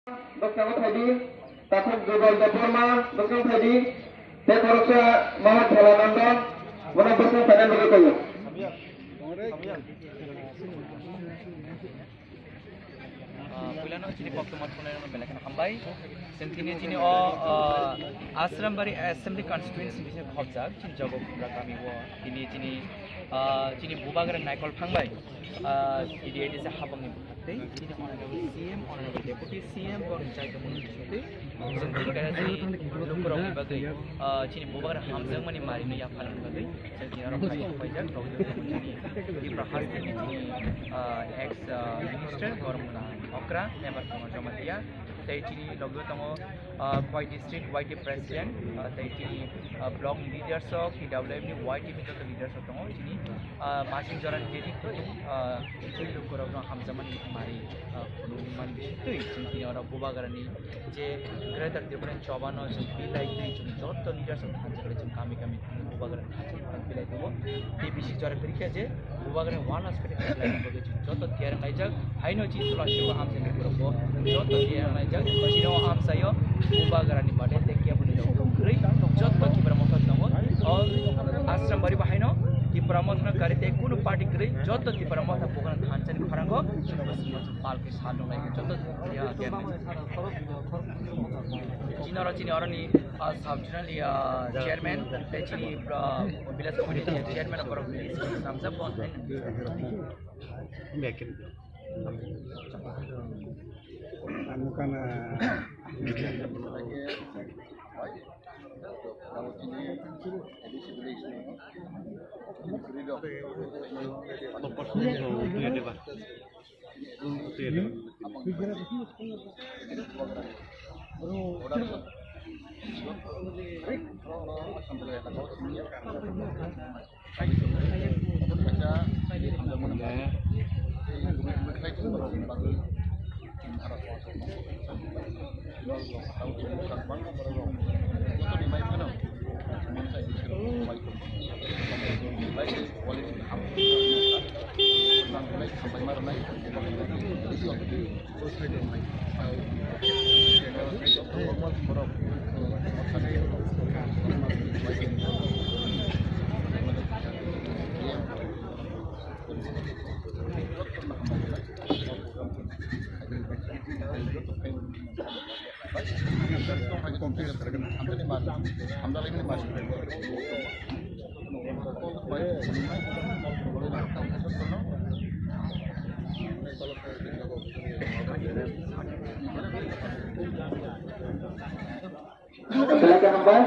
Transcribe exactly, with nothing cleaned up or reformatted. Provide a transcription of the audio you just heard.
Bwskango phaidi, Takhuk Jubal Debbarma, bwskang phaidi, tei khoroksa Mohammed Bhola Nandon, bono bwskang phaina bagwi kaiyo. Ah, puilano chini koktwma thungnai rokno belai kheno hambai. Chwng tini chini o, ah, Asrambari Assembly Constituency bising khobjak chini Jogokundra kami o tini chini, ah, chini Bubagra Naikol Phangbai, ah, T D A D C habangni bwkhak tei chini Honorable C M, Honorable Deputy C M borokni chaitongmani bisingtwi chwng tini kaisa chini lukurokni bagwi, ah, chini Bubagra hamjakmani marino yapharnani bagwi chwng tini oro phai paijak, tei chini Tripura hasteni chini, ah, ex, ah, minister Gormona Okra, member Kumar Jamatia, tei chini logi o tongo, ah, Khowai district Y T president, ah, tei chini, ah, block leaders o, T W M ni Y T ni joto leaders o tongo chini, ah, masing jora ni tini kutung, ah, twi lukurokno hamjakmani mari, ah, phunukmani bisingtwi chwng tini oro Bubagrani je Greater Tipraland chobano chwng bilai twi chwng joto leaders o thansa khlai chwng kami kami thangwi Bubagrani thansa bilai tongo. Tei bisi jora kwrwi khe je Bubagrani one hospital khlai bagwi chwng joto tiyar wnglaijak. Haino chini tola sebo amchaini borokbo joto tiyar wnglaijak. Chini o amchaio Bubagrani bade tei keboni rok kwrwi joto Tipra Motha tongo. O Asrambari bo haino Tipra Motha no kari tei kunu party kwrwi joto Tipra Motha Bubagrani thansa ni khorango chwng palki sal rwlaikha joto tiyar wnglaijak. Chini oro chini oroni, ah, sub zonal, ah, chairman, tei chini, ah, village committee chairman borok list namjak bo. Belai kheno hambai,